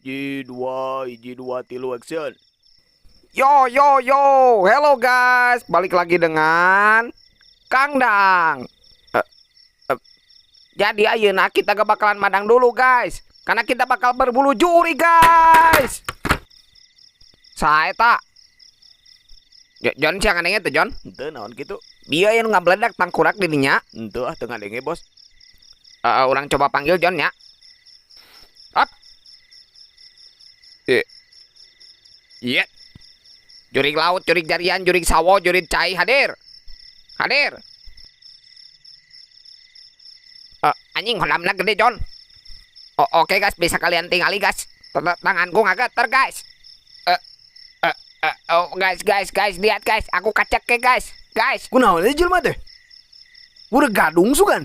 Hiji dua, hiji dua tilu, action. Yo yo yo, hello guys, balik lagi dengan Kang Dang. Jadi ayeuna kita gak bakalan madang dulu, guys, karena kita bakal berburu jurig, guys. Saya tak. John, sia ngadenge teh, John? Henteu, naon kitu? Bieu aya nu ngabeledak tangkurak di dinya. Henteu ah, teu ngadenge, Bos. Urang coba panggil, John, ya. Up. Iya. Jurig laut, jurig jarian, jurig sawo, jurig cai hadir. Hadir. Anjing, hodamna gede, John. Oh, oke guys, bisa kalian tingali, guys. Tanganku ngageter, guys. Oh guys, guys, guys, lihat guys, aku kacek ke, guys. Guys. Kunaon ieu jelema teh? Udah gadung sugan.